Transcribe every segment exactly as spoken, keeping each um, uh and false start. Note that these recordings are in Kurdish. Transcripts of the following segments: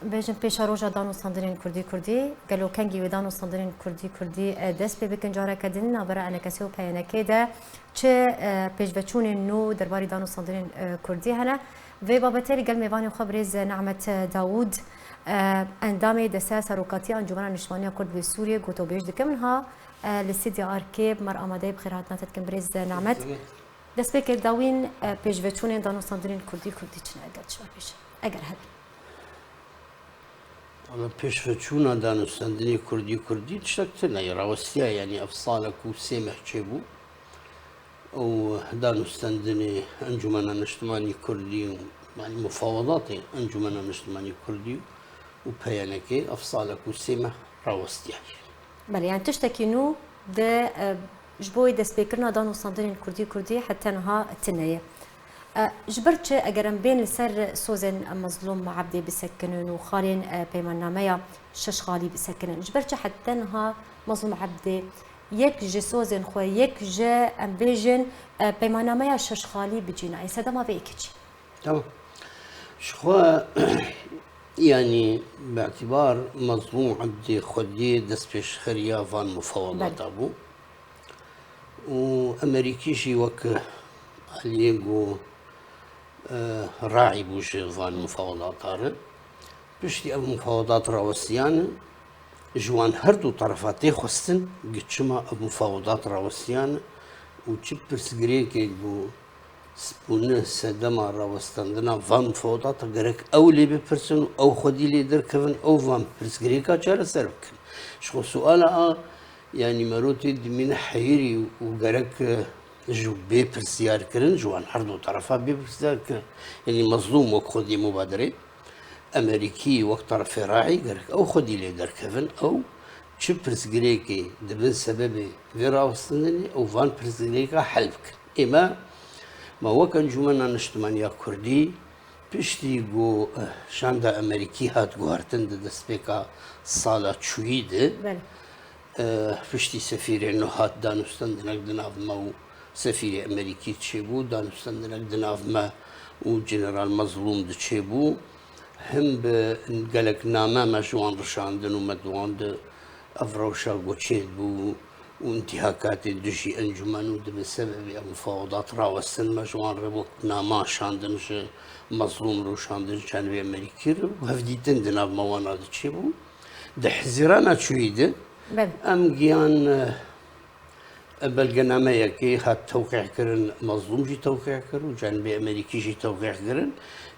Bêjin pêşa roja danûstandinên Kurdî Kurdî, gelo kengî wê danûstandinên Kurdî Kurdî, e, dest pê bikin careke din, navbera E N K S û P Y N K de çi, e, pêşveçûnên nû derbarî danûstandinên, e, Kurdî hene? Vê babetê li gel mêvanê xwe birêz Nehmet Dawûd, e, endamê Desteya Serokatiya Encûmena Niştimaniya Kurd li Sûriyê gotobêj dikim. Niha, e, li stûdya Arkê bi me re amadeyê, bi xêrhatina te dikim birêz Nehmet. Destpêkê dawîn, e, pêşveçûnên danûstandinên Kurdî Kurdî çi ne, eger çi be pêşe, eger hebe? Wala pêşveçûna danûstendinê Kurdî Kurdî tiştek tune ye, rawestiya, yanî ev salek û sê meh çêbû. Ew danûstendinê Encûmena Niştimanî Kurdî û, yanî mufawedatê Encûmena Niştimanî Kurdî û P Y N K ev salek û sê meh rawestiyaye. Belê, yani tiştekî nû di, e, ji bo destpêkirina danûstandinên Kurdî Kurdî heta niha tune ye. E, ji ber çi eger em bên li ser sozên Mezlûm Ebdê bisekinin û xalên, e, peymannameya şeş xalî bisekinin? Ji ber çi heta niha Mezlûm Ebdê yek ji sozên xwe, yek ji, em bêjin, e, peymannameya şeş xalî bi cî nayê? Sedema vê yekê çi? Tamam. Ji xwe, yanî, bi îtibar Mezlûm Ebdê xwediyê destpêşxeriya van mufawedata bû. Û Emerîkî jî wek aliyê ku, e, raî bû ji van mufawedata re. Piştî ev mufawedat rawestiyane, ji wan her du terefa tê xwestin ku çima ev mufawedat rawestiyane û çi pirsgirêkê ku spûne sedema rawestandina van mufawedata gerek ew lê bipirsin û ew xwedî lê derkevin, ew van pirsgirêka çareser bikin. Ji xwe suala a, yanî mero tê dimîne heyirî û gerek, e, ji bê pirsiyar kirin, ji wan her du terefa bê pirsiyar kirin. Yanî Mezlûm wek xwediyê mubaderê, Emerîkî wek terefê raî gerek ew xwedî lê derkevin, ew çi pirsgirêkê dibin sebebê vê rawestandinê, ew van pirsgirêka hel bikin. Ê me, me wek Encûmena Niştimaniya Kurdî, piştî ku, eh, şanda Emerîkî hat guhertin di destpêka sala çûyî de, Belê. eh, piştî sefîrê nû hat, danûstendinek di nav me û sefîrê Emerîkî çêbû, danûstendinek di nav me û General Mezlûm de çêbû. Him bi gelek name me ji wan re şandin û me di wan de ev rewşa ku çêdibû û întîhakatê dijî encûmen û dibe sebebê ev mufawedat rawestin, me ji wan re wek nama şandin, ji Mezlûm re û şandin ji canibê Emerîkî re û hevdîtin di nav me wana de çêbû. Di Hezîrana çûyî de Belê. em giyan, e, belgenameyekê hat tewqîh kirin, Mezlûm jî tewqîh kir û canibê Emerîkî jî tewqîh kirin.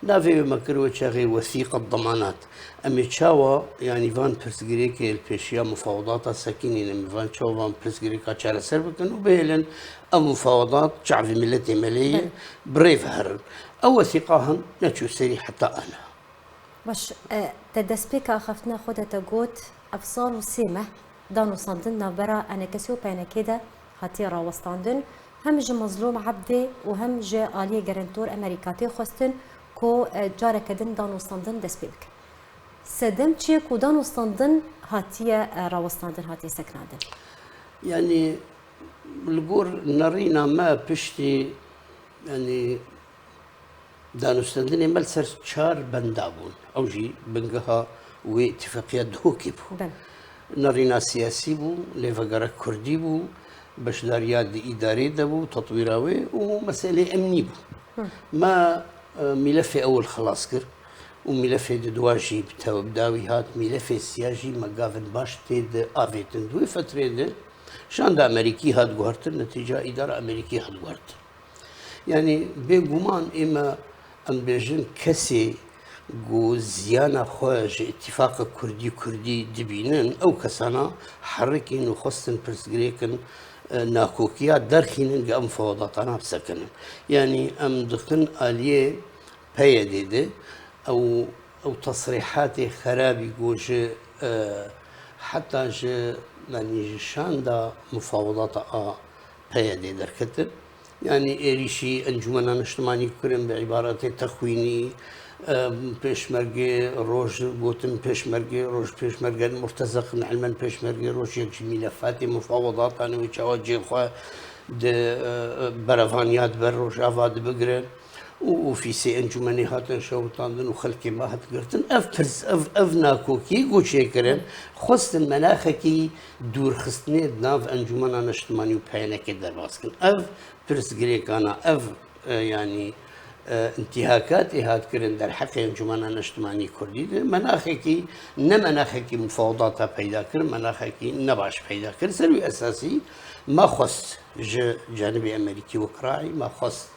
Navê wê me kir wê çaxê wesîqet demanat. Em ê çawa, yanî van pirsgirêkê li pêşiya mufawedata sekinînin, em ê van çawa van pirsgirêka çareser bikin û bihêlin ev mufawedat çavê miletê me lê ye, Belê. bi rê ve herin. Ew wesîqa hin neçû serî heta ana. Baş, e, te destpêka axaftina xwe de te got, ev sal û sê meh danûstandin navbera E N K S û P Y N K de hatiye rawestandin. Hem ji Mezlûm Ebdê û hem ji aliyê gerentor Emerîka tê xwestin ku, e, careke din danûstandin dest pê bike. Sedem çi ye ku danûstandin hatiye, e, rawestandin, hatiye sekinandin? Yanî li gor nerîna me piştî, yanî danûstendinê me li ser çar benda bûn. Ew jî bingeha wê îtîfaqiya Duhokê bû. Belê. Nerîna siyasî bû, lêvegera kurdî bû, beşdariya di îdarê de bû, tetwîra wê û meselê emnî bû. Hı. Me, e, mîlefê ewil xilas kir û mîlefê di dua jî bi tew-, bi dawî hat, mîlefê siya jî me gavin baş tê de avêtin. Di wê fetrê de şanda Amerîkî hat guhertin, netîca îdara Amerîkî hat guhertin. Yanî bêguman ê me, em bêjin, kesê ku ziyana xwe ji îtîfaqa kurdî kurdî dibînin, ew kesana herikîn û xwestin pirsgirêkin, e, nakokiya derxînin ku em mufawedatana bisekinin. Yanî em dixin aliyê P Y D'ê de, ew, ew tesrîhatê xerabî ku ji, e, heta ji, yanî ji şanda mufawedata a P Y D'ê derketin. Yanî êrîşî Encûmena Niştimanî kirin, bi îbaretê texwînî, e, pêşmerge roj gotin, pêşmerge roj, pêşmerge murtezeq in, ilmen pêşmerge roj yek ji mîlefatê mufawedatan e, wê çawa cihê xwe di, e, e, berevaniya di ber Rojava de bigire. û ofîsê encûmenê hatin şewitandin û xelkê me hat girtin. Ev pirs, ev, ev nakokî ku çêkirin, xwestin menaxekî dûrxistinê di nav Encûmena Neştimanî û P Y N K derbas kin. Ev pirsgirêkana, ev, e, yanî, e, întîhakatê hat kirin derheqê Encûmena Neştimanî Kurdî de menaxekî, ne menaxekî mufawedata peyda kir, menaxekî ne baş peyda kir. Ser wî esasî me xwest ji canibê Amerîkî wek rayî, me xwest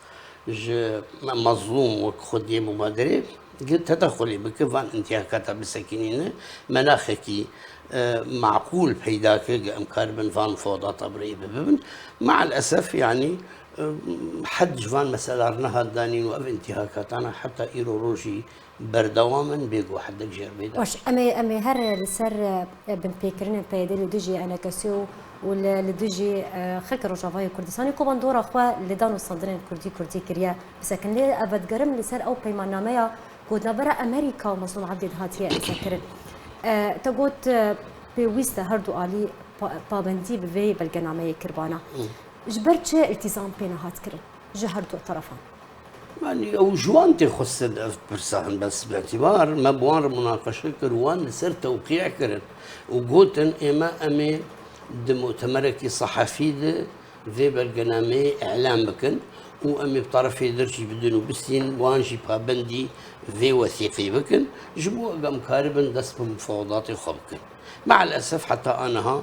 ji Mezlûm wek xwediyê mubaderê gi tedexulê bike, van întîhakata bisekinîne, menaxekî, e, maqûl peyda ke, ge em karibin van mufawedata bi rê ve bibin. Me'el esef, yanî, e, hed ji van meselar nehat danîn û ev întîhakatana heta îro rojî berdewam in, bêguh hedek jêr bê de. Baş, em ê, em ê her li ser, e, binpêkirinên P Y D li dijî enekesiyê û, û li, li dijî, e, xelkê Rojavayê Kurdistanê ku bandora xwe li dan û standinên Kurdî Kurdî kiriye bisekin. Lê ez vedigerim li ser ew peymannameya ku di navbera Amerîka û Mezlûm Ebdî de hatiye îmzekirin. E, te got, e, pêwîst e her du alî pa-, pabendî bi vê belgenameyê kiribana. Hı. Ji ber çi îltîzam pê nehat kirin ji her du terefan? Yanî ew ji wan tê xwestin ev pirsa hin, bes bi îtîbar me bi wan re munaqeşe kir, wan li ser tewqî kirin û gotin, ême em ê di mutemerekî sehefî de vê belgenameyê îlan bikin û em ê bi terefê dir jî bidin û bistîn, wan jî pabendî vê wesîqê bikin, ji bo em karibin dest bi mufawedatê xwe bikin. Me'el esef heta aniha,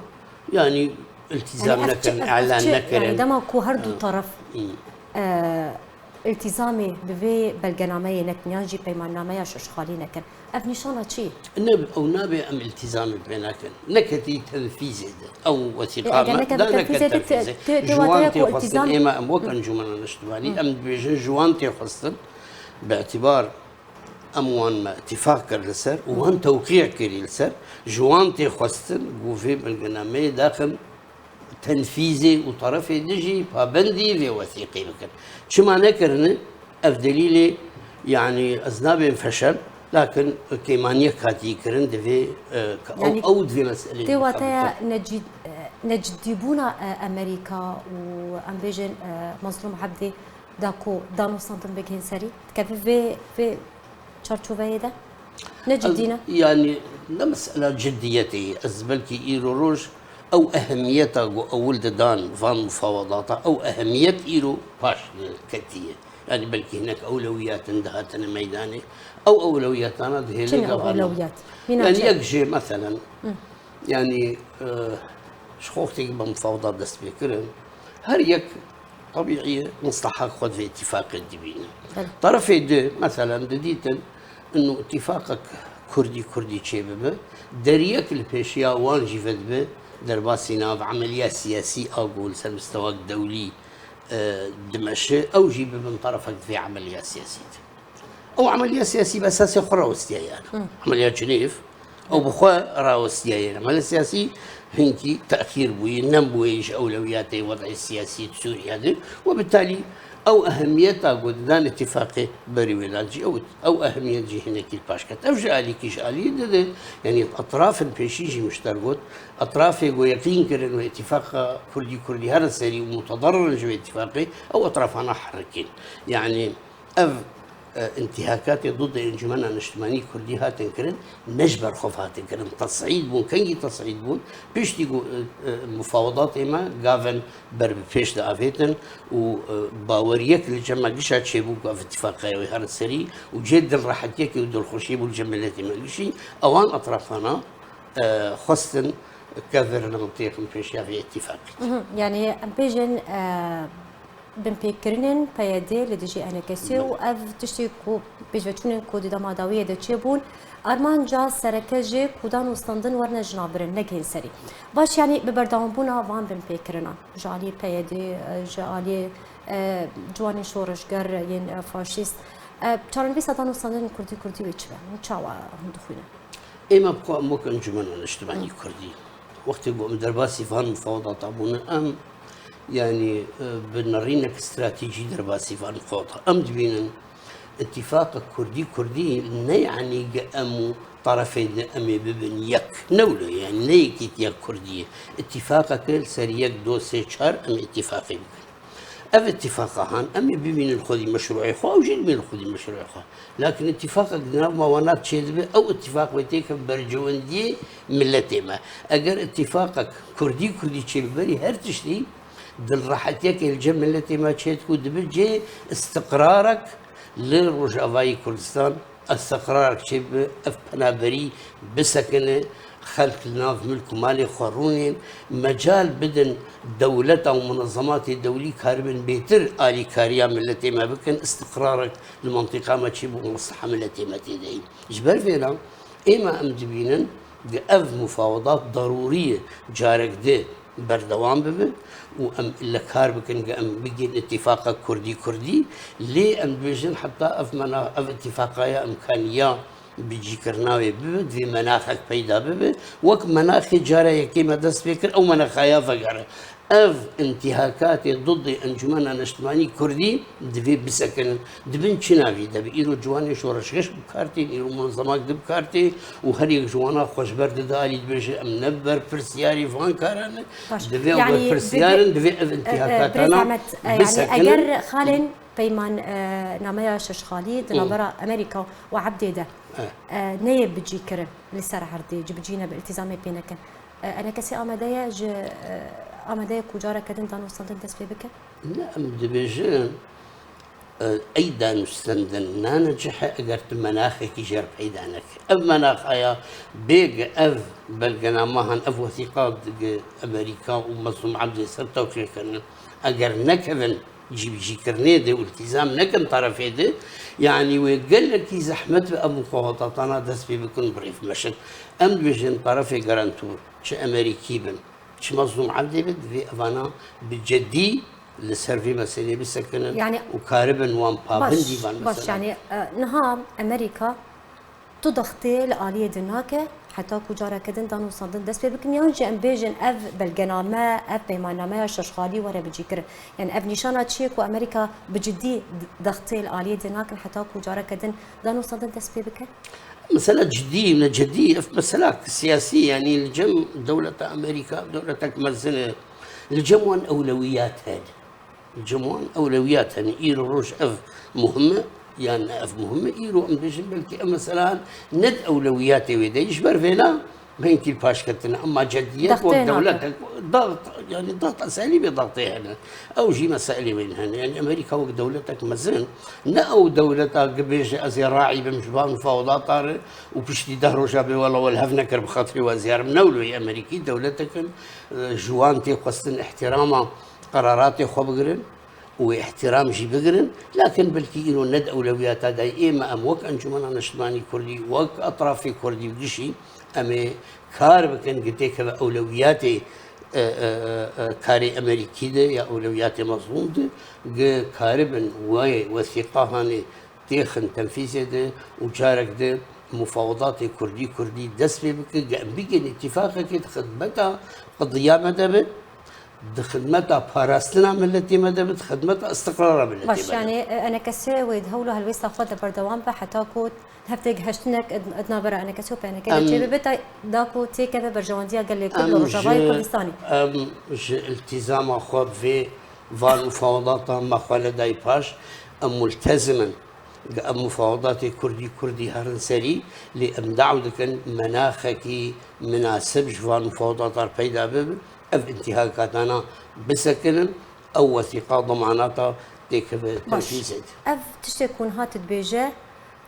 yanî îltîzam nekirin, îlan nekirin. Yanî dema ku her du teref, e, îltîzamê bi vê belgenameyê nekin yan jî peymannameya şeşxalî nekin, ev nîşana çi ye? Ne, ew nabe em îltîzamê pê nekin. Neketî tenfîzê de. Ew wesîqa me da neket tenfîzê. Ji wan tê xwestin, ême em wek Encûmena Niştimanî, em dibêjin ji wan tê xwestin, bi îtîbar em wan me îtîfaq kir li ser û wan tewqî kirî li ser, ji wan tê xwestin ku vê belgenameyê daxin tenfîzê û terefê din jî pabendî vê wesîqê bikin. Çima nekirine? Ev delîlê, yanî ez nabêm feşel, lakin kêmaniyek hatiye kirin di vê, e, ew, yanî ew di vê meseleyê tê wateya bixebite. Necid-, e, neciddîbûna, e, Amerîka û em bêjin, e, Mezlûm Ebdî da ku danûstandin bigihên serî, dikeve vê, vê çarçoveyê de? Ne cidî ne? Ez, yanî, ne mesela ciddiyetê ye. Ez belkî îro roj ew ehemiyeta ku ewil didan van mufawedata, ew ehemiyet îro paş ketiye. Yanî belkî hinek ewlewiyatin dihatine meydanê. Ew ewlewiyatana dihêle. Çi ne ew ewlewiyat? Mîna çi? Yanî yek jê, meselen, yanî, e, ji xwe wextê ku bi mufawedat dest pê kirin, her yek tebîî ye, mislaha xwe di vê îtîfaqê dibîne. Belê. Terefê di, meselen, didîtin, inu îtîfaqek Kurdî Kurdî çêbibe, deriyek li pêşiya wan jî vedibe, derbasî nav emeliya siyasî a ku li ser mistewak dewlî, e, dimeşe, ew jî bibin terefek di vê emeliya siyasî de. Ew emeliya siyasî bi esasê xwe rawestiyaye, yani. Hı. Emeliya Cinêv, ew bi xwe rawestiyaye. Emeliya siyasî hinkî texîr bûye, nebûye ji ewlewiyatê wed'ê siyasî di Sûriye de. Webitalî ew ehemiyeta ku didan îtîfaqê berî wê dan jî ew, ew ehemiyet jî hinekî li paş ket. Ev ji alîkî ji alî dide, yani etrafên pêşî jî mişter got, etrafê ku yeqîn kirin wê îtîfaqa Kurdî Kurdî here serî û mutederir in ji wê îtîfaqê, ew etrafana herikîn. Yani, Ev, e, întîhakatê didê Encûmena Niştimanî Kurdî hatin kirin, ne ji ber xwe hatin kirin. Tesîd bûn. Kengî tesîd bûn? Piştî ku, e, e, mufawedatê me gavin ber bi pêş de avêtin û, e, baweriyek li cem me gişa çêbû ku ev îtîfaqeya wê here serî û cihê dilrehetiyekê û dilxweşiyê bû li cem miletê me gişî, ewan etrafana, e, xwestin kevir navtêxin pêşiya vê îtîfaqê. Mhm. Yani, em bêjin, e, binpêkirinên P Y D li dijî enekesiyê û ev tiştê ku pêşveçûnên ku di dema dawiyê de çêbûn, armanca sereke jê ku danûstandin werne jinabirin, negihên serî. Baş, yanî bi berdewambûna van binpêkirinan, ji alî P Y D, ji alî, e, ciwanên şoreşger yên, e, faşîst, e, çarenivîsa danûstandinên Kurdî Kurdî wê çi be? Hûn çawa hûn dixwînin? Ême bi xwe em wek Encûmena Niştimanî Kurdî, wextê ku em derbasî van mufawedata bûne, em, yanî, e, bi nerînek stratejî derbasî van mufawedata. Em dibînin îtîfaqek Kurdî Kurdî ne yanî ge em û terefê di em ê bibin yek. Ne wilo ye, yanî ne yekîtiya Kurdî ye. Îtîfaqeke li ser yek, do, sê, çar em ê îtîfaqê bikin. Ev îtîfaqa han, em ê bimînin xwedî meşrûê xwe, ew jî dimînin xwedî meşrûê xwe. Lakin îtîfaqek di nav me wana çêdibe, ew îtîfaq wê têkeve berjewendiyê miletê me. Eger îtîfaqek kurdî kurdî çêbibe, berî her tiştî dilrehetiyekê li cem miletê me çêdike û dibe cihê îstiqrarek li Rojavayê Kurdistan. Îstiqrarek çêbibe, ev penaberî bisekine, xelk li nav milk û malê xwe rûnên, mecal bidin dewleta û munezematê dewlî karibin bêtir alîkariya miletê me bikin, îstiqrarek li mintîqa me çêbû û mesleha miletê me tê de ye. Ji ber vêna êma em dibînin, di ev mufawedat darûrî ye, carek di berdewam bibe û em li kar bikin ku em bigihîn îtîfaqa kurdî-kurdî, lê em dibêjin heta ev mena-, ev îtîfaqaya îmkaniya bicîkirina wê bibe, divê menaxek peyda bibe, wek menaxê cara yekê me dest pê kir, ew menaxaya vegere. Ev întîhakatê didê Encûmena Neştimanî Kurdî divê bisekinin. Di bin çi navî de be? Îro ciwanê şoreşgeş bi kar tên, îro munezemak di bi kar tê û her yek ji wana xwe ji ber dide alî, dibêje, em ne berpirsiyarê van karan in. Baş. Divê ew Yanî, berpirsiyar in, divê ev, e, e, întîhakatana Birêz Ehmed, e, yanî bisekinin. Eger xalên peyman, e, nameya şeşxalî di Hmm. navbera Amerîka û Ebdê de, E. e, neyê bicîkirin li ser erdê, cibicî nebe, îltîzamê pê nekin. E, enekesê amade ye ji, e, amade ye ku careke din danûstandin dest pê bike? Ne, em dibêjin, e, ey danûstandin nane cihê eger tu menaxekî jê re peyda neke. Ev menaxaya bêge ev belgenama han, ev wesîqa dige Amerîka û Mezlûm Ebdê ser tewqî kirin. Eger nekevin cîbicîkirinê de û îltîzam nekin terefê de, yanî wê gelekî zehmet be ev muxawetatana dest pê bikin bi rêv meşin. Em dibêjin terefê garantûr, çi Amerîkî bin, çi Mezlûm Ebdê bin, divê evana bi cidî li ser vê meseleyê bisekinin Yanî, û karibin wan baş, pabendî van baş, mesele. yanî, e, niha Amerîka tu dextê li aliyê din nake, heta ku careke din danûstandin dest pê bikin, yan jî em bêjin ev belgename, ev peymannameya şeşxalî were bicîkirin. Yanî ev nîşana çi ye ku Amerîka bi cidî d-, dextê li aliyê din nakin, heta ku careke din danûstandin dest pê bike? Mesela cidî, ne cidî, ev mesela siyasî, yanî li cem dewleta Amerîka, dewletek mezin e, li cem wan ewlewiyat hene. Li cem wan ewlewiyat hene. Îro roj ev muhim e, yan ne ev muhim e, îro em bêjin belkî ev mesela ne di ewlewiyatê wê de ye. Ji ber vêna hinkî paş ketine. Emma cediyet Dextê wek nake. dewletek, daxt, yanî daxt eselî bê daxtê hene. Ew jî meselê wê hene. Yanî Amerîka wek dewletek mezin, ne ew dewleta ki bêje ez ê raîbim ji van mufawedata re û piştî deh roja bê wela we li hev nekir bi xatirê we ez ê herim. Ne wilo ye, Amerîkî dewletek in, e, ji wan tê xwestin îhtîrama qeraratê xwe bigirin û wê îhtîram jî bigirin. Lakin belkî îro ne di ewlewiyata de ye. Ême em wek Encûmena Neştimanî Kurdî, wek etrafê Kurdî bi gişî em ê kar bikin ku têkeve ewlewiyatê, e, e, e, e, karê Amerîkî de ya ewlewiyatê Mezlûm de, ku karibin wê wesîqahanê têxin tenfîzê de û carek di mufawedatê Kurdî-Kurdî dest pê bike, ku em bigihên îtîfaqekê di xidmeta qediya me de be, di xidmeta parastina miletê me de be, di xidmeta îstiqrara miletê Baş, me de be. yanî, e, enekesê wê di hewl û helwêsta xwe de berdewam be heta ku heftê gihiştinek di, di navbera enekesê û P N K de Em çêbibe, ta, da ku têkeve berjewendiya gelê Kurd li Em Rojavayê ji, Kurdistanê. em ji îltîzama xwe vê van mufawedatan me xwe nedayî paş, em multezim in. Ev mufawedatê Kurdî-Kurdî herin serî, lê em daw dikin menaxekî minasib ji van mufawedatan peyda bibe, ev întîhakatana bisekinin, ew wesîqa demanata têkeve Baş. tenfîzê de. Ev tiştê ku niha tu dibêje,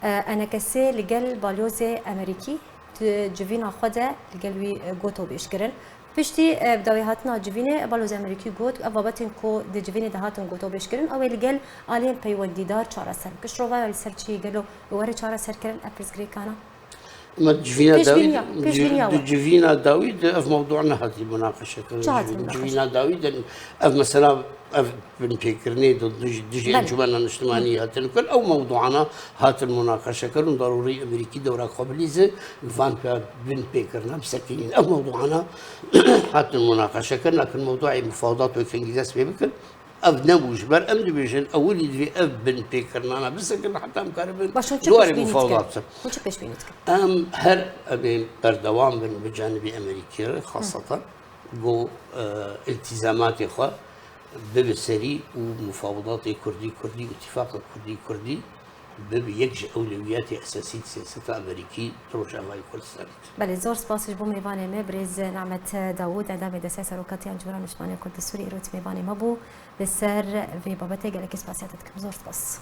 e, enekesê li gel balyozê Amerîkî di civîna xwe de li gel wî, e, got û bêj kirin. Piştî, e, bi dawî hatina civînê, Balozê Amerîkî got, ev babetên ku di civînê de hatin gotobêjkirin, ew ê li gel aliyên peywendîdar çareser bikin. Şirovaya li ser çi gelo were çareserkirin, ev pirsgirêkana? Ama civîna Pêşbîniya, dawî, pêşbîniya di we. civîna dawî de ev mewdu nehatî munaqeşekirin. Çi hatin Di munaqeşe? civîna dawî de ev mesela, ev binpêkirinê de dijî, dijî Belê. Encûmena Niştimanî hatin kir. Ew mewduana hatin munaqeşekirin û darûrî Amerîkî dewra xwe bilîze, van pe binpêkirina bisekinîn. Ev mewduana hatin munaqeşekirin, lakin mewduayê mufawedat wê kengî dest pê bikin. Ev nebû, ji ber em dibêjin, ewilî divê ev binpêkirinana bisekin, heta em karibin Baş, hûn çi li warê pêşbînî dikin? mufawedat bikin. Hûn çi pêşbînî dikin? Em her em ê berdewam bin bi canibê Amerîkî re, xaseten. Go, e, îltîzamatê xwe, Bibe serî û mufawidatê Kurdî-Kurdî û îtîfaqa Kurdî-Kurdî bibe yek ji ewlewiyatê esasî di siyaseta Amerîkî di Rojavayê Kurdistanê de. Belê, zor spas ji bo mêvanê me, birêz Nehmet Dawûd, endamê Desteya Serokatiya Encûmena Niştimanî ya Kurd li Sûriyê, îro mêvanê me bû. Li ser vê babetê gelekî spasiya te dikim. Zor spas.